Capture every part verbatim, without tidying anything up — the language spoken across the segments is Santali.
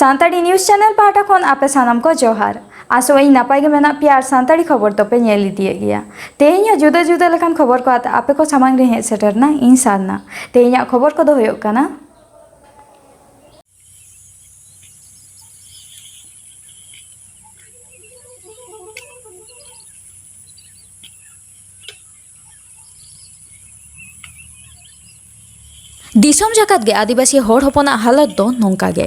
ᱥᱟᱱᱛᱟᱲᱤ ᱱᱤᱭᱩᱡᱽ ᱪᱮᱱᱮᱞ ᱯᱟᱦᱴᱟ ᱠᱷᱚᱱ ᱟᱯᱮ ᱥᱟᱱᱟᱢ ᱠᱚ ᱡᱚᱦᱟᱨ᱾ ᱟᱥᱚᱜ ᱟᱹᱧ ᱱᱟᱯᱟᱭ ᱜᱮ ᱢᱮᱱᱟᱜ ᱯᱮᱭᱟ ᱟᱨ ᱥᱟᱱᱛᱟᱲᱤ ᱠᱷᱚᱵᱚᱨ ᱫᱚᱯᱮ ᱧᱮᱞ ᱤᱫᱤᱭᱮᱫ ᱜᱮᱭᱟ᱾ ᱛᱮᱦᱮᱧ ᱦᱚᱸ ᱡᱩᱫᱟᱹ ᱡᱩᱫᱟᱹ ᱞᱮᱠᱟᱱ ᱠᱷᱚᱵᱚᱨ ᱠᱚ ᱟᱛᱮ ᱟᱯᱮ ᱠᱚ ᱥᱟᱢᱟᱝ ᱨᱮ ᱦᱮᱡ ᱥᱮᱴᱮᱨ ᱮᱱᱟ ᱤᱧ ᱥᱟᱨᱱᱟ᱾ ᱛᱮᱦᱮᱧᱟᱜ ᱠᱷᱚᱵᱚᱨ ᱠᱚᱫᱚ ᱦᱩᱭᱩᱜ ᱠᱟᱱᱟ, ᱫᱤᱥᱚᱢ ᱡᱟᱠᱟᱛ ᱜᱮ ᱟᱹᱫᱤᱵᱟᱹᱥᱤ ᱦᱚᱲ ᱦᱚᱯᱚᱱᱟᱜ ᱦᱟᱞᱚᱛ ᱫᱚ ᱱᱚᱝᱠᱟ ᱜᱮ᱾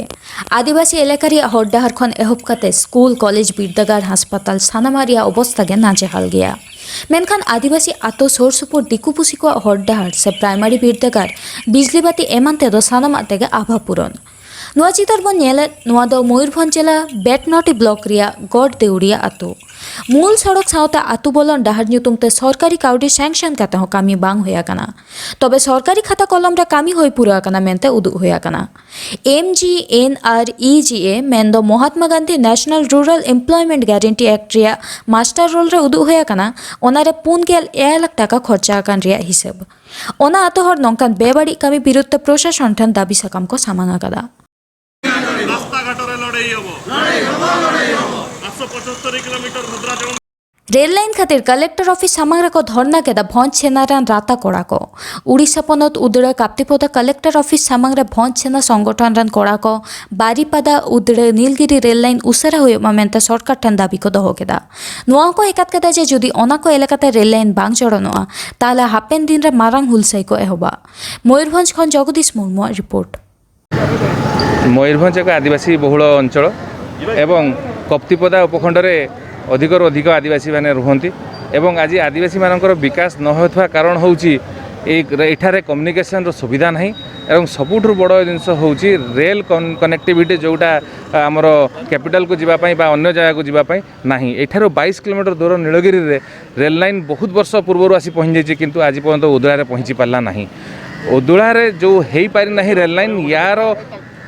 ᱟᱹᱫᱤᱵᱟᱹᱥᱤ ᱮᱞᱟᱠᱟ ᱨᱮᱭᱟᱜ ᱦᱚᱨ ᱰᱟᱦᱟᱨ ᱠᱷᱚᱱ ᱮᱦᱚᱵ ᱠᱟᱛᱮ ᱥᱠᱩᱞ, ᱠᱚᱞᱮᱡᱽ, ᱵᱤᱨᱫᱟᱹᱜᱟᱲ, ᱦᱟᱥᱯᱟᱛᱟᱞ ᱥᱟᱱᱟᱢᱟᱜ ᱨᱮᱭᱟᱜ ᱚᱵᱚᱥᱛᱟ ᱜᱮ ᱱᱟᱡᱮᱦᱟᱞ ᱜᱮᱭᱟ᱾ ᱢᱮᱱᱠᱷᱟᱱ ᱟᱹᱫᱤᱵᱟᱹᱥᱤ ᱟᱛᱳ ᱥᱩᱨ ᱥᱩᱯᱩᱨ ᱫᱤᱠᱩ ᱯᱩᱥᱤ ᱠᱚᱣᱟᱜ ᱦᱚᱨ ᱰᱟᱦᱟᱨ ᱥᱮ ᱯᱨᱟᱭᱢᱟᱨᱤ ᱵᱤᱨᱫᱟᱹᱜᱟᱲ, ᱵᱤᱡᱽᱞᱤ ᱵᱟᱹᱛᱤ ᱮᱢᱟᱱ ᱛᱮᱫᱚ ᱥᱟᱱᱟᱢᱟᱜ ᱛᱮᱜᱮ ᱟᱵᱷᱟ ᱯᱩᱨᱚᱱ᱾ ᱱᱚᱣᱟ ᱪᱤᱛᱟᱹᱨ ᱵᱚᱱ ᱧᱮᱞᱮᱫ, ᱱᱚᱣᱟ ᱫᱚ ᱢᱚᱭᱩᱨᱵᱷᱚᱸᱡᱽ ᱡᱮᱞᱟ ᱵᱮᱴᱱᱚᱴᱤ ᱵᱞᱚᱠ ᱨᱮᱭᱟᱜ ᱜᱚᱰ ᱫᱮᱣᱲᱤᱭᱟ ᱟᱛᱳ᱾ ᱢᱩᱞ ᱥᱚᱲᱚᱠ ᱥᱟᱶᱛᱮ ᱟᱛᱳ ᱵᱚᱞᱚᱱ ᱰᱟᱦᱟᱨ ᱧᱩᱛᱩᱢ ᱛᱮ ᱥᱚᱨᱠᱟᱨᱤ ᱠᱟᱹᱣᱰᱤ ᱥᱮᱝᱥᱚᱱ ᱠᱟᱛᱮ ᱦᱚᱸ ᱠᱟᱹᱢᱤ ᱵᱟᱝ ᱦᱩᱭ ᱟᱠᱟᱱᱟ᱾ ᱛᱚᱵᱮ ᱥᱚᱨᱠᱟᱨᱤ ᱠᱷᱟᱛᱟ ᱠᱚᱞᱚᱢ ᱨᱮ ᱠᱟᱹᱢᱤ ᱦᱩᱭ ᱯᱩᱨᱟᱹᱣ ᱟᱠᱟᱱᱟ ᱢᱮᱱᱛᱮ ᱩᱫᱩᱜ ᱦᱩᱭ ᱟᱠᱟᱱᱟ᱾ ᱮᱢ ᱡᱤ ᱮᱱ ᱟᱨ ᱤ ᱡᱤ ᱮ ᱢᱮᱱᱫᱚ Mahatma Gandhi national rural employment guarantee act ᱨᱮᱭᱟᱜ ᱢᱟᱥᱴᱟᱨ ᱨᱳᱞ ᱨᱮ ᱩᱫᱩᱜ ᱦᱩᱭ ᱟᱠᱟᱱᱟ᱾ ᱚᱱᱟᱨᱮ ᱯᱩᱱ ᱜᱮᱞ ᱮᱭᱟᱭ ᱞᱟᱠᱷ ᱴᱟᱠᱟ ᱠᱷᱚᱨᱪᱟ ᱟᱠᱟᱱ ᱨᱮᱭᱟᱜ ᱦᱤᱥᱟᱹᱵ᱾ ᱚᱱᱟ ᱟᱛᱳ ᱦᱚᱲ ᱱᱚᱝᱠᱟᱱ ᱵᱮᱵᱟᱹᱲᱤᱡ ᱠᱟᱹᱢᱤ ᱵᱤᱨᱩᱫᱷ ᱛᱮ ᱯᱨᱚᱥᱟᱥᱚᱱ ᱴᱷᱮᱱ ᱫᱟᱹᱵᱤ ᱥᱟᱠᱟᱢ ᱠᱚ ᱥᱟᱢᱟᱝ ᱟᱠᱟᱫᱟ᱾ রাস্তাঘাটরে লড়াই হব। পাঁচশো পঁচাত্তর কিলোমিটার মুদ্রা জমা। ᱨᱮᱞ ᱞᱟᱭᱤᱱ ᱠᱷᱟᱹᱛᱤᱨ ᱠᱟᱞᱮᱠᱴᱚᱨ ᱚᱯᱷᱤᱥ ᱥᱟᱢᱟᱝ ᱨᱮᱠᱚ ᱫᱷᱚᱨᱱᱟ ᱠᱮᱫᱟ ᱵᱷᱚᱸᱡᱽ ᱥᱮᱱᱟ ᱨᱮᱱ ᱨᱟᱛᱟ ᱠᱚᱲᱟ ᱠᱚ᱾ ᱩᱲᱤᱥᱥᱟ ᱯᱚᱱᱚᱛ ᱩᱫᱽᱲᱟ ᱠᱟᱯᱛᱤᱯᱚᱫᱟ ᱠᱟᱞᱮᱠᱴᱚᱨ ᱚᱯᱷᱤᱥ ᱥᱟᱢᱟᱝ ᱨᱮ ᱵᱷᱚᱸᱡᱽ ᱥᱮᱱᱟ ᱥᱚᱝᱜᱚᱴᱷᱚᱱ ᱨᱮᱱ ᱠᱚᱲᱟ ᱠᱚ ᱵᱟᱨᱤᱯᱟᱫᱟ ᱩᱫᱽᱲᱟ ᱱᱤᱞᱜᱤᱨᱤ ᱨᱮᱞ ᱞᱟᱭᱤᱱ ᱩᱥᱟᱹᱨᱟ ᱦᱩᱭᱩᱜ ᱢᱟ ᱢᱮᱱᱛᱮ ᱥᱚᱨᱠᱟᱨ ᱴᱷᱮᱱ ᱫᱟᱹᱵᱤ ᱠᱚ ᱫᱚᱦᱚ ᱠᱮᱫᱟ᱾ ᱱᱚᱣᱟ ᱦᱚᱸᱠᱚ ᱮᱠᱟᱛ ᱠᱮᱫᱟ ᱡᱮ ᱡᱩᱫᱤ ᱚᱱᱟ ᱠᱚ ᱮᱞᱟᱠᱟᱛᱮ ᱨᱮᱞ ᱞᱟᱭᱤᱱ ᱵᱟᱝ ᱡᱚᱲᱚᱱᱚᱜᱼᱟ, ᱛᱟᱦᱚᱞᱮ ᱦᱟᱯᱮᱱ ᱫᱤᱱ ᱨᱮ ᱢᱟᱨᱟᱝ ᱦᱩᱞᱥᱟᱹᱭ ᱠᱚ ᱮᱦᱚᱵᱟ᱾ ᱢᱚᱭᱩᱨᱵᱷᱚᱸᱡᱽ ᱠᱷᱚᱱ ᱡᱚᱜᱚᱫᱤᱥ ᱢᱩᱨᱢᱩᱣᱟᱜ ᱨᱤᱯᱳᱨᱴ᱾ ମୟୂରଭଞ୍ଜ ଏକ ଆଦିବାସୀ ବହୁଳ ଅଞ୍ଚଳ ଏବଂ କପ୍ତିପଦା ଉପଖଣ୍ଡରେ ଅଧିକରୁ ଅଧିକ ଆଦିବାସୀମାନେ ରୁହନ୍ତି ଏବଂ ଆଜି ଆଦିବାସୀମାନଙ୍କର ବିକାଶ ନ ହେଉଥିବା କାରଣ ହେଉଛି ଏଇ, ଏଠାରେ କମ୍ୟୁନିକେସନର ସୁବିଧା ନାହିଁ ଏବଂ ସବୁଠାରୁ ବଡ଼ ଜିନିଷ ହେଉଛି ରେଲ୍ କନ୍-, କନେକ୍ଟିଭିଟି, ଯେଉଁଟା ଆମର କ୍ୟାପିଟାଲକୁ ଯିବା ପାଇଁ ବା ଅନ୍ୟ ଜାଗାକୁ ଯିବା ପାଇଁ ନାହିଁ। ଏଠାରୁ ବାଇଶ କିଲୋମିଟର ଦୂର ନୀଳଗିରିରେ ରେଲ୍ ଲାଇନ୍ ବହୁତ ବର୍ଷ ପୂର୍ବରୁ ଆସି ପହଞ୍ଚିଯାଇଛି, କିନ୍ତୁ ଆଜି ପର୍ଯ୍ୟନ୍ତ ଉଦଳାରେ ପହଞ୍ଚି ପାରିଲା ନାହିଁ। ଉଦଳାରେ ଯେଉଁ ହେଇପାରି ନାହିଁ ରେଲ୍ ଲାଇନ୍, ୟାର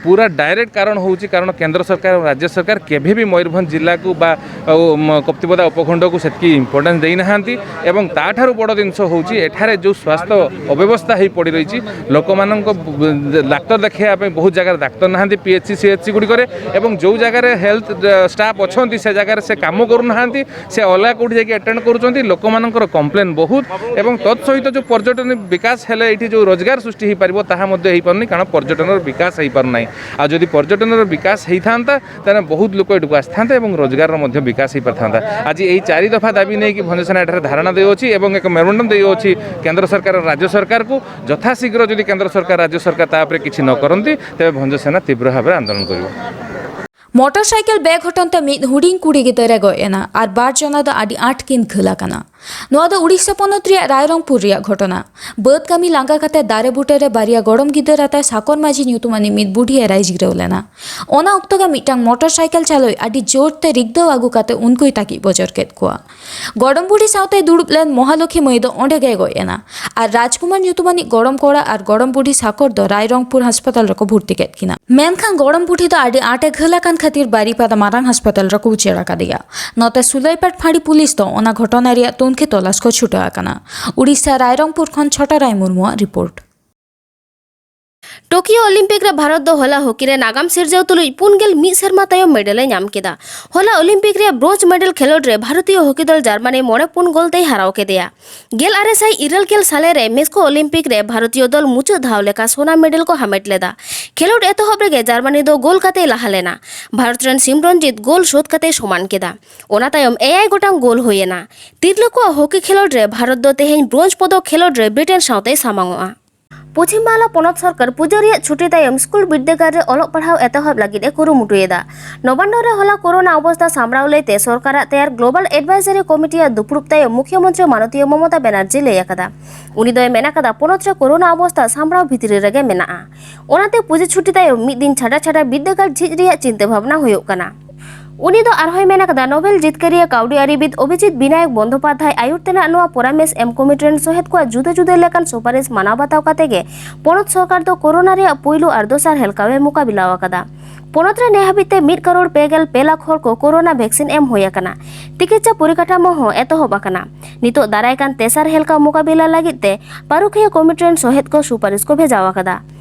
ପୁରା ଡାଇରେକ୍ଟ କାରଣ ହେଉଛି, କାରଣ କେନ୍ଦ୍ର ସରକାର ଏବଂ ରାଜ୍ୟ ସରକାର କେବେ ବି ମୟୂରଭଞ୍ଜ ଜିଲ୍ଲାକୁ ବା, ଆଉ, ମ, କପ୍ତିପଦା ଉପଖଣ୍ଡକୁ ସେତିକି ଇମ୍ପୋର୍ଟାନ୍ସ ଦେଇନାହାନ୍ତି। ଏବଂ ତାଠାରୁ ବଡ଼ ଜିନିଷ ହେଉଛି, ଏଠାରେ ଯେଉଁ ସ୍ୱାସ୍ଥ୍ୟ ଅବ୍ୟବସ୍ଥା ହେଇ ପଡ଼ି ରହିଛି, ଲୋକମାନଙ୍କ ବ-, ଡାକ୍ତର ଦେଖାଇବା ପାଇଁ ବହୁତ ଜାଗାରେ ଡାକ୍ତର ନାହାନ୍ତି P H C, C H C ଗୁଡ଼ିକରେ, ଏବଂ ଯେଉଁ ଜାଗାରେ ହେଲ୍ଥ, ଅ, ଷ୍ଟାଫ୍ ଅଛନ୍ତି, ସେ ଜାଗାରେ ସେ କାମ କରୁନାହାନ୍ତି, ସେ ଅଲଗା କେଉଁଠି ଯାଇକି ଆଟେଣ୍ଡ କରୁଛନ୍ତି। ଲୋକମାନଙ୍କର କମ୍ପ୍ଲେନ୍ ବହୁତ, ଏବଂ ତତ୍ ସହିତ ଯେଉଁ ପର୍ଯ୍ୟଟନ ବିକାଶ ହେଲେ ଏଇଠି ଯେଉଁ ରୋଜଗାର ସୃଷ୍ଟି ହେଇପାରିବ, ତାହା ମଧ୍ୟ ହେଇପାରୁନି, କାରଣ ପର୍ଯ୍ୟଟନର ବିକାଶ ହେଇପାରୁନାହିଁ। ଆଉ ଯଦି ପର୍ଯ୍ୟଟନର ବିକାଶ ହେଇଥାନ୍ତା, ତାହେଲେ ବହୁତ ଲୋକ ଏଠିକୁ ଆସିଥାନ୍ତେ ଏବଂ ରୋଜଗାରର ମଧ୍ୟ ବିକାଶ ହେଇପାରିଥାନ୍ତା। ଆଜି ଏହି ଚାରି ଦଫା ଦାବି ନେଇକି ଭଞ୍ଜସେନା ଏଠାରେ ଧାରଣା ଦେଉଅଛି ଏବଂ ଏକ ମେମୋରାଣ୍ଡମ୍ ଦେଉଅଛି କେନ୍ଦ୍ର ସରକାର, ରାଜ୍ୟ ସରକାରକୁ। ଯଥାଶୀଘ୍ର ଯଦି କେନ୍ଦ୍ର ସରକାର, ରାଜ୍ୟ ସରକାର ତା ଉପରେ କିଛି ନ କରନ୍ତି, ତେବେ ଭଞ୍ଜସେନା ତୀବ୍ର ଭାବରେ ଆନ୍ଦୋଳନ କରିବ। ᱢᱚᱴᱚᱨ ᱥᱟᱭᱠᱮᱞ ᱵᱮᱜᱷᱚᱴᱚᱱ ᱛᱮ ᱢᱤᱫ ᱦᱩᱰᱤᱧ ᱠᱩᱲᱤ ᱜᱤᱫᱽᱨᱟᱹ ᱜᱚᱡ ᱮᱱᱟ ᱟᱨ ᱵᱟᱨ ᱡᱚᱱᱟ ᱫᱚ ᱟᱹᱰᱤ ᱟᱸᱴ ᱠᱤᱱ ᱜᱷᱟᱹᱞ ᱟᱠᱟᱱᱟ᱾ ᱱᱚᱣᱟ ᱫᱚ ᱩᱲᱤᱥᱥᱟ ᱯᱚᱱᱚᱛ ᱨᱮᱭᱟᱜ ᱨᱟᱭᱨᱚᱝᱯᱩᱨ ᱨᱮᱭᱟᱜ ᱜᱷᱚᱴᱚᱱᱟ᱾ ᱵᱟᱹᱫ ᱠᱟᱹᱢᱤ ᱞᱟᱸᱜᱟ ᱠᱟᱛᱮ ᱫᱟᱨᱮ ᱵᱩᱴᱟᱹ ᱨᱮ ᱵᱟᱨᱭᱟ ᱜᱚᱲᱚᱢ ᱜᱤᱫᱟᱹᱨ ᱟᱛᱮ ᱥᱟᱠᱚᱨ ᱢᱟᱹᱡᱷᱤ ᱧᱩᱛᱩᱢᱟᱱᱤᱡ ᱢᱤᱫ ᱵᱩᱰᱷᱤ ᱮᱨᱟᱭ ᱡᱤᱨᱟᱹᱣ ᱞᱮᱱᱟ᱾ ᱚᱱᱟ ᱚᱠᱛᱚ ᱜᱮ ᱢᱤᱫᱴᱟᱝ ᱢᱚᱴᱚᱨ ᱥᱟᱭᱠᱮᱞ ᱪᱟᱹᱞᱩᱭ ᱟᱹᱰᱤ ᱡᱳᱨ ᱛᱮ ᱨᱤᱠᱫᱟᱹᱣ ᱟᱹᱜᱩ ᱠᱟᱛᱮ ᱩᱱᱠᱩᱭ ᱛᱟᱹᱠᱤᱡ ᱵᱚᱡᱚᱨ ᱠᱮᱫ ᱠᱚᱣᱟ᱾ ᱜᱚᱲᱚᱢ ᱵᱩᱰᱷᱤ ᱥᱟᱶᱛᱮ ᱫᱩᱲᱩᱵ ᱞᱮᱱ ᱢᱚᱦᱟᱞᱚᱠᱷᱤ ᱢᱟᱹᱭ ᱫᱚ ᱚᱸᱰᱮ ᱜᱮᱭ ᱜᱚᱡ ᱮᱱᱟ᱾ ᱟᱨ ᱨᱟᱡᱽᱠᱩᱢᱟᱨ ᱧᱩᱛᱩᱢᱟᱱᱤᱡ ᱜᱚᱲᱚᱢ ᱠᱚᱲᱟ ᱟᱨ ᱜᱚᱲᱚᱢ ᱵᱩᱰᱷᱤ ᱥᱟᱠᱚᱨ ᱫᱚ ᱨᱟᱭᱨᱚᱝᱯᱩᱨ ᱦᱟᱥᱯᱟᱛᱟᱞ ᱨᱮᱠᱚ ᱵᱷᱩᱨᱛᱤ ᱠᱮᱫ ᱠᱤᱱᱟ᱾ ᱢᱮᱱᱠᱷᱟᱱ ᱜᱚᱲᱚᱢ ᱵᱩᱰᱷᱤ ᱫᱚ ᱟᱹᱰᱤ ᱟᱸᱴ ᱮ ᱜᱷᱟᱹᱞ ᱟᱠᱟᱱ ᱠᱷᱟᱹᱛᱤᱨ ᱵᱟᱨᱤᱯᱟᱫᱟ ᱢᱟᱨᱟᱝ ᱦᱟᱥᱯᱟᱛᱟᱞ ᱨᱮᱠᱚ ᱩᱪᱟᱹᱲ ᱟᱠᱟᱫᱮᱭᱟ᱾ ᱱᱚᱛᱮ ᱥᱩᱞᱟᱹᱭᱯᱟᱴ ᱯᱷᱟᱸᱲᱤ ᱯᱩᱞᱤᱥ ᱫᱚ ᱚᱱᱟ ᱜᱷᱚᱴᱚᱱᱟ ᱨᱮᱭᱟᱜ ᱛᱩᱱᱠᱷᱤ ᱛᱚᱞᱟᱥ ᱠᱚ ᱪᱷᱩᱴᱟᱹᱣ ᱟᱠᱟᱱᱟ᱾ ᱩᱲᱤᱥᱥᱟ ᱨᱟᱭᱨᱚᱝᱯᱩᱨ ᱠᱷᱚᱱ ᱪᱷᱚᱴᱟ ᱨᱟᱭ ᱢᱩᱨᱢᱩᱣᱟᱜ ᱨᱤᱯᱳᱨᱴ᱾ ᱴᱳᱠᱤᱭᱳ ᱚᱞᱤᱢᱯᱤᱠ ᱨᱮ ᱵᱷᱟᱨᱚᱛ ᱫᱚ ᱦᱚᱞᱟ ᱦᱚᱠᱤ ᱨᱮ ᱱᱟᱜᱟᱢ ᱥᱤᱨᱡᱟᱹᱣ ᱛᱩᱞᱩᱡ ᱯᱩᱱ ᱜᱮᱞ ᱢᱤᱫ ᱥᱮᱨᱢᱟ ᱛᱟᱭᱚᱢ ᱢᱮᱰᱮᱞ ᱮ ᱧᱟᱢ ᱠᱮᱫᱟ᱾ ᱦᱚᱞᱟ ᱚᱞᱤᱢᱯᱤᱠ ᱨᱮᱭᱟᱜ ᱵᱨᱳᱧᱡᱽ ᱢᱮᱰᱮᱞ ᱠᱷᱮᱞᱳᱰ ᱨᱮ ᱵᱷᱟᱨᱚᱛᱤᱭᱚ ᱦᱚᱠᱤ ᱫᱚᱞ ᱡᱟᱨᱢᱟᱱᱤ ᱢᱚᱬᱮ ᱯᱩᱱ ᱜᱳᱞ ᱛᱮᱭ ᱦᱟᱨᱟᱣ ᱠᱮᱫᱮᱭᱟ᱾ ᱜᱮᱞ ᱟᱨᱮ ᱥᱟᱭ ᱤᱨᱟᱹᱞ ᱜᱮᱞ ᱥᱟᱞᱮ ᱨᱮ ᱢᱮᱥᱠᱳ ᱚᱞᱤᱢᱯᱤᱠ ᱨᱮ ᱵᱷᱟᱨᱚᱛᱤᱭᱚ ᱫᱚᱞ ᱢᱩᱪᱟᱹᱫ ᱫᱷᱟᱣ ᱞᱮᱠᱟ ᱥᱳᱱᱟ ᱢᱮᱰᱮᱞ ᱠᱚ ᱦᱟᱢᱮᱴ ᱞᱮᱫᱟ᱾ ᱠᱷᱮᱞᱳᱰ ᱮᱛᱚᱦᱚᱵ ᱨᱮᱜᱮ ᱡᱟᱨᱢᱟᱱᱤ ᱫᱚ ᱜᱳᱞ ᱠᱟᱛᱮᱭ ᱞᱟᱦᱟ ᱞᱮᱱᱟ᱾ ᱵᱷᱟᱨᱚᱛ ᱨᱮᱱ ᱥᱤᱢᱨᱚᱱᱡᱤᱛ ᱜᱳᱞ ᱥᱳᱫᱷ ᱠᱟᱛᱮᱭ ᱥᱚᱢᱟᱱ ᱠᱮᱫᱟ᱾ ᱚᱱᱟ ᱛᱟᱭᱚᱢ ᱮᱭᱟᱭ ᱜᱚᱴᱟᱝ ᱜᱳᱞ ᱦᱩᱭ ᱮᱱᱟ᱾ ᱛᱤᱨᱞᱟᱹ ᱠᱚᱣᱟᱜ ᱦᱚᱠᱤ ᱠᱷᱮᱞᱳᱰ ᱨᱮ ᱵᱷᱟᱨᱚᱛ ᱫᱚ ᱛᱮᱦᱮᱧ ᱵᱨᱳᱧᱡᱽ ᱯᱚᱫᱚᱠ ᱠᱷᱮᱞᱳᱰ ᱨᱮ ᱵᱨᱤᱴᱮᱱ ᱥᱟᱶᱛᱮᱭ ᱥᱟᱢᱟᱝᱚᱜᱼᱟ᱾ ᱯᱚᱪᱷᱤᱢ ᱵᱟᱝᱞᱟ ᱯᱚᱱᱚᱛ ᱥᱚᱨᱠᱟᱨ ᱯᱩᱡᱟᱹ ᱨᱮᱭᱟᱜ ᱪᱷᱩᱴᱤ ᱛᱟᱭᱚᱢ ᱥᱠᱩᱞ ᱵᱤᱨᱫᱟᱹᱜᱟᱲ ᱨᱮ ᱚᱞᱚᱜ ᱯᱟᱲᱦᱟᱣ ᱮᱛᱚᱦᱚᱵ ᱞᱟᱹᱜᱤᱫ ᱮ ᱠᱩᱨᱩᱢᱩᱴᱩᱭᱮᱫᱟ᱾ ᱱᱚᱵᱟᱱᱱᱚ ᱨᱮ ᱦᱚᱞᱟ ᱠᱳᱨᱳᱱᱟ ᱚᱵᱚᱥᱛᱟ ᱥᱟᱢᱵᱲᱟᱣ ᱞᱟᱹᱭᱛᱮ ᱥᱚᱨᱠᱟᱨᱟᱜ ᱛᱮᱭᱟᱨ ᱜᱞᱳᱵᱟᱞ ᱮᱰᱵᱟᱭᱡᱟᱨᱤ ᱠᱚᱢᱤᱴᱤᱭᱟᱜ ᱫᱩᱯᱲᱩᱵ ᱛᱟᱭᱚᱢ ᱢᱩᱠᱷᱭᱚᱢᱚᱱᱛᱨᱤ ᱢᱟᱱᱚᱛᱤᱭᱟᱹ ᱢᱚᱢᱚᱛᱟ ᱵᱮᱱᱟᱨᱡᱤ ᱞᱟᱹᱭ ᱟᱠᱟᱫᱟ᱾ ᱩᱱᱤ ᱫᱚᱭ ᱢᱮᱱ ᱟᱠᱟᱫᱟ, ᱯᱚᱱᱚᱛ ᱨᱮ ᱠᱳᱨᱳᱱᱟ ᱚᱵᱚᱥᱛᱟ ᱥᱟᱢᱵᱲᱟᱣ ᱵᱷᱤᱛᱨᱤ ᱨᱮᱜᱮ ᱢᱮᱱᱟᱜᱼᱟ᱾ ᱚᱱᱟᱛᱮ ᱯᱩᱡᱟᱹ ᱪᱷᱩᱴᱤ ᱛᱟᱭᱚᱢ ᱢᱤᱫ ᱫᱤᱱ ᱪᱷᱟᱰᱟ ᱪᱷᱟᱰᱟ ᱵᱤᱨᱫᱟᱹᱜᱟᱲ ᱡᱷᱤᱡ ᱨᱮᱭᱟᱜ ᱪᱤᱱᱛᱟᱹ ᱵᱷᱟᱵᱽᱱᱟ ᱦᱩᱭᱩᱜ ᱠᱟᱱᱟ᱾ ᱩᱱᱤ ᱫᱚ ᱟᱨᱦᱚᱸᱭ ᱢᱮᱱ ᱟᱠᱟᱫᱟ, ᱱᱳᱵᱮᱞ ᱡᱤᱛᱠᱟᱹᱨᱤᱭᱟᱹ ᱠᱟᱹᱣᱰᱤ ᱟᱹᱨᱤᱵᱤᱫ ᱚᱵᱷᱤᱡᱤᱛ ᱵᱤᱱᱟᱭᱚᱠ ᱵᱚᱱᱫᱳᱯᱟᱫᱷᱭᱟᱭ ᱟᱭᱩᱨ ᱛᱮᱱᱟᱜ ᱱᱚᱣᱟ ᱯᱚᱨᱟᱢᱮᱥ ᱮᱢ ᱠᱚᱢᱤᱴᱤ ᱨᱮᱱ ᱥᱚᱦᱮᱫ ᱠᱚᱣᱟᱜ ᱡᱩᱫᱟᱹ ᱡᱩᱫᱟᱹ ᱞᱮᱠᱟᱱ ᱥᱩᱯᱟᱨᱤᱥ ᱢᱟᱱᱟᱣ ᱵᱟᱛᱟᱣ ᱠᱟᱛᱮ ᱜᱮ ᱯᱚᱱᱚᱛ ᱥᱚᱨᱠᱟᱨ ᱫᱚ ᱠᱳᱨᱳᱱᱟ ᱨᱮᱭᱟᱜ ᱯᱩᱭᱞᱩ ᱟᱨ ᱫᱚᱥᱟᱨ ᱦᱮᱞᱠᱟᱣ ᱮ ᱢᱩᱠᱟᱵᱤᱞᱟ ᱟᱠᱟᱫᱟ᱾ ᱯᱚᱱᱚᱛ ᱨᱮ ᱱᱮ ᱦᱟᱹᱵᱤᱡ ᱛᱮ ᱢᱤᱫ ᱠᱟᱨᱳᱲ ᱯᱮ ᱜᱮᱞ ᱯᱮ ᱞᱟᱠᱷ ᱦᱚᱲ ᱠᱚ ᱠᱳᱨᱳᱱᱟ ᱵᱷᱮᱠᱥᱤᱱ ᱮᱢ ᱦᱩᱭ ᱟᱠᱟᱱᱟ᱾ ᱛᱤᱠᱤᱪᱪᱷᱟ ᱯᱚᱨᱤᱠᱟᱴᱷᱟᱢᱳ ᱦᱚᱸ ᱮᱛᱚᱦᱚᱵ ᱟᱠᱟᱱᱟ᱾ ᱱᱤᱛᱚᱜ ᱫᱟᱨᱟᱭ ᱠᱟᱱ ᱛᱮᱥᱟᱨ ᱦᱮᱞᱠᱟᱣ ᱢᱩᱠᱟᱵᱤᱞᱟ ᱞᱟᱹᱜᱤᱫ ᱛᱮ ᱯᱟᱹᱨᱩᱠᱷᱤᱭᱟᱹ ᱠᱚᱢᱤᱴᱤ ᱨᱮᱱ ᱥᱚᱦᱮᱫ ᱠᱚ ᱥᱩᱯᱟᱨᱤᱥ ᱠᱚ ᱵᱷᱮᱡᱟ ᱟᱠᱟᱫᱟ᱾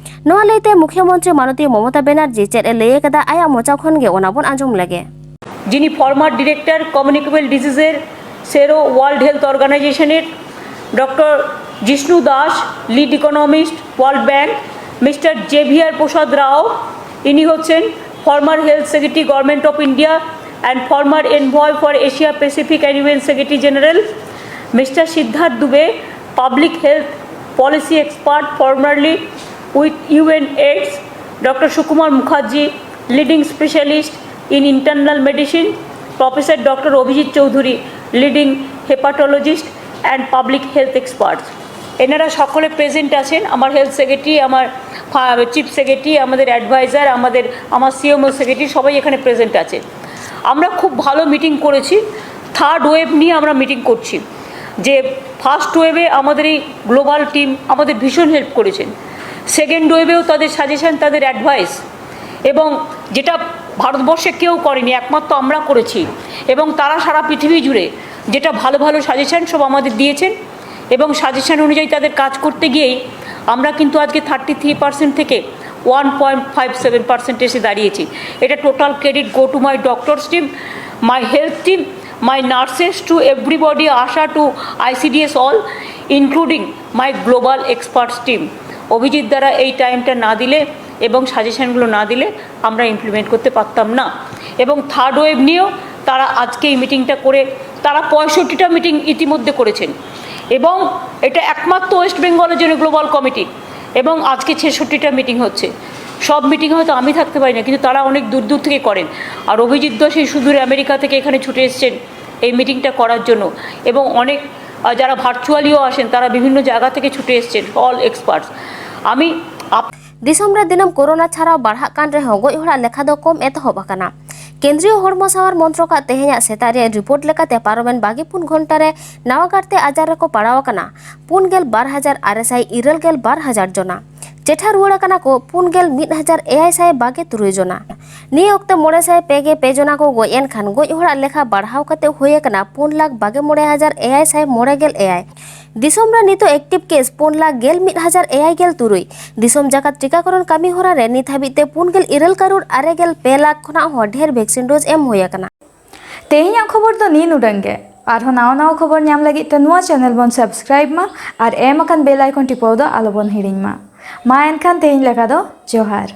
ᱱᱚᱣᱟ ᱞᱟᱹᱭᱛᱮ ᱢᱩᱠᱷᱭᱚᱢᱚᱱᱛᱨᱤ ᱢᱟᱱᱚᱛᱤᱭᱟᱹ ᱢᱚᱢᱚᱛᱟ ᱵᱮᱱᱟᱨᱡᱤ ᱪᱮᱫ ᱮ ᱞᱟᱹᱭ ᱟᱠᱟᱫᱟ, ᱟᱭᱟᱜ ᱢᱚᱪᱟ ᱠᱷᱚᱱ ᱜᱮ ᱚᱱᱟ ᱵᱚᱱ ᱟᱸᱡᱚᱢ ᱞᱮᱜᱮ᱾ যিনি ফর্মার ডিরেক্টর কমিউনিকেবল ডিজিজের সেরো ওয়ার্ল্ড হেলথ অর্গানাইজেশনের, doctor Jishnu Das, lead economist, world bank, mister Xavier Prasad Rao, ইনি হচ্ছেন former health secretary, Government of India, and former envoy for Asia Pacific and U N Secretary General, mister Siddharth Dubey, public health policy expert, formerly with U N AIDS, doctor Sukumar Mukherjee, leading specialist in internal medicine, professor doctor Abhijit Chowdhury, leading hepatologist and public health experts। এনারা সকলে প্রেজেন্ট আছেন। আমার হেলথ সেক্রেটারি, আমার চিফ সেক্রেটারি, আমাদের অ্যাডভাইজার, আমাদের আমার সিএমও সেক্রেটারি, সবাই এখানে প্রেজেন্ট আছে। আমরা খুব ভালো মিটিং করেছি। থার্ড ওয়েভ নিয়ে আমরা মিটিং করছি, যে ফার্স্ট ওয়েভে আমাদের এই গ্লোবাল টিম আমাদের ভীষণ হেল্প করেছেন। সেকেন্ড ওয়েভেও তাদের সাজেশন, তাদের অ্যাডভাইস, এবং যেটা ভারতবর্ষে কেউ করেনি, একমাত্র আমরা করেছি। এবং তারা সারা পৃথিবী জুড়ে যেটা ভালো ভালো সাজেশন সব আমাদের দিয়েছেন, এবং সাজেশন অনুযায়ী তাদের কাজ করতে গিয়েই আমরা কিন্তু আজকে থার্টি থ্রি পার্সেন্ট থেকে one point five seven percent এসে দাঁড়িয়েছি। এটা total credit go to my doctors team, my health team, my nurses, to everybody, ASHA, to ICDS, all, including my global experts team। Abhijit দ্বারা এই টাইমটা না দিলে এবং সাজেশনগুলো না দিলে আমরা ইমপ্লিমেন্ট করতে পারতাম না। এবং থার্ড ওয়েভ নিয়েও তারা আজকে এই মিটিংটা করে, তারা পঁয়ষট্টিটা মিটিং ইতিমধ্যে করেছেন, এবং এটা একমাত্র ওয়েস্ট বেঙ্গলের জন্য গ্লোবাল কমিটি। এবং আজকে ছেষট্টিটা মিটিং হচ্ছে। সব মিটিংয়ে হয়তো আমি থাকতে পারি না, কিন্তু তারা অনেক দূর দূর থেকে করেন। আর অভিজিৎ দাস এই সুদূর আমেরিকা থেকে এখানে ছুটে এসছেন এই মিটিংটা করার জন্য, এবং অনেক আহ, যারা ভার্চুয়ালিও আসেন, তারা বিভিন্ন জায়গা থেকে ছুটে এসছেন, অল এক্সপার্টস। আমি আপ- ᱫᱤᱥᱚᱢ ᱨᱮ ᱫᱤᱱᱟᱹᱢ ᱠᱳᱨᱳᱱᱟ ᱪᱷᱟᱨᱟᱣ ᱵᱟᱲᱦᱟᱜ ᱠᱟᱱ ᱨᱮᱦᱚᱸ ᱜᱚᱡ ᱦᱚᱲᱟᱜ ᱞᱮᱠᱷᱟ ᱫᱚ ᱠᱚᱢ ᱮᱛᱚᱦᱚᱵ ᱟᱠᱟᱱᱟ᱾ ᱠᱮᱱᱫᱨᱤᱭᱚ ᱦᱚᱲᱢᱚ ᱥᱟᱶᱟᱨ ᱢᱚᱱᱛᱨᱚᱠᱟᱜ ᱛᱮᱦᱮᱧᱟᱜ ᱥᱮᱛᱟᱜ ᱨᱮᱭᱟᱜ ᱨᱤᱯᱳᱨᱴ ᱞᱮᱠᱟᱛᱮ, ᱯᱟᱨᱚᱢᱮᱱ ᱵᱟᱜᱮ ᱯᱩᱱ ᱜᱷᱚᱱᱴᱟ ᱨᱮ ᱱᱟᱣᱟ ᱠᱟᱨᱛᱮ ᱟᱡᱟᱨ ᱨᱮᱠᱚ ᱯᱟᱲᱟᱣ ᱟᱠᱟᱱᱟ ᱯᱩᱱ ᱜᱮᱞ ᱵᱟᱨ ᱦᱟᱡᱟᱨ ᱟᱨᱮ ᱥᱟᱭ ᱤᱨᱟᱹᱞ ᱜᱮᱞ ᱵᱟᱨ ᱦᱟᱡᱟᱨ ᱡᱚᱱᱟ᱾ ᱪᱮᱴᱷᱟ ᱨᱩᱣᱟᱹᱲ ᱟᱠᱟᱱᱟ ᱠᱚ ᱯᱩᱱ ᱜᱮᱞ ᱢᱤᱫ ᱦᱟᱡᱟᱨ ᱮᱭᱟᱭ ᱥᱟᱭ ᱵᱟᱜᱮ ᱛᱩᱨᱩᱭ ᱡᱚᱱᱟ᱾ ᱱᱤᱭᱟᱹ ᱚᱠᱛᱮ ᱢᱚᱬᱮ ᱥᱟᱭ ᱯᱮ ᱜᱮ ᱯᱮ ᱡᱚᱱᱟ ᱠᱚ ᱜᱚᱡ ᱮᱱ ᱠᱷᱟᱱ, ᱜᱚᱡ ᱦᱚᱲᱟᱜ ᱞᱮᱠᱷᱟ ᱵᱟᱲᱦᱟᱣ ᱠᱟᱛᱮ ᱦᱩᱭ ᱟᱠᱟᱱᱟ ᱯᱩᱱ ᱞᱟᱠᱷ ᱵᱟᱜᱮ ᱢᱚᱬᱮ ᱦᱟᱡᱟᱨ ᱮᱭᱟᱭ ᱥᱟᱭ ᱢᱚᱬᱮ ᱜᱮᱞ ᱮᱭᱟᱭ᱾ ᱫᱤᱥᱚᱢ ᱨᱮ ᱱᱤᱛᱚᱜ ᱮᱠᱴᱤᱵᱷ ᱠᱮᱥ ᱯᱩᱱ ᱞᱟᱠᱷ ᱜᱮᱞ ᱢᱤᱫ ᱦᱟᱡᱟᱨ ᱮᱭᱟᱭ ᱜᱮᱞ ᱛᱩᱨᱩᱭ᱾ ᱫᱤᱥᱚᱢ ᱡᱟᱠᱟᱛ ᱴᱤᱠᱟᱠᱚᱨᱚᱱ ᱠᱟᱹᱢᱤ ᱦᱚᱨᱟ ᱨᱮ ᱱᱤᱛ ᱦᱟᱹᱵᱤᱡ ᱛᱮ ᱯᱩᱱ ᱜᱮᱞ ᱤᱨᱟᱹᱞ ᱠᱟᱨᱳᱲ ᱟᱨᱮ ᱜᱮᱞ ᱯᱮ ᱞᱟᱠᱷ ᱠᱷᱚᱱᱟᱜ ᱦᱚᱸ ᱰᱷᱮᱨ ᱵᱷᱮᱠᱥᱤᱱ ᱰᱳᱡᱽ ᱮᱢ ᱦᱩᱭ ᱟᱠᱟᱱᱟ᱾ ᱛᱮᱦᱮᱧᱟᱜ ᱠᱷᱚᱵᱚᱨ ᱫᱚ ᱱᱤᱱ ᱩᱰᱟᱹᱝ ᱜᱮ᱾ ᱟᱨᱦᱚᱸ ᱱᱟᱣᱟ ᱱᱟᱣᱟ ᱠᱷᱚᱵᱚᱨ ᱧᱟᱢ ᱞᱟᱹᱜᱤᱫ ᱛᱮ ᱱᱚᱣᱟ ᱪᱮᱱᱮᱞ ᱵᱚᱱ ᱥᱟᱵᱥᱠᱨᱟᱭᱤᱵ ᱢᱟ ᱟᱨ ᱮᱢ ᱟᱠᱟᱱ ᱵᱮᱞ ᱟᱭᱠᱚᱱ ᱴᱤᱯᱟᱹᱣ ᱫᱚ ᱟᱞᱚᱵᱚᱱ ᱦᱤᱲᱤᱧ ᱢᱟ᱾ ᱢᱟ ᱮᱱᱠᱷᱟᱱ ᱛᱮᱦᱮᱧ ᱞᱮᱠᱟ ᱫᱚ ᱡᱚᱦᱟᱨ᱾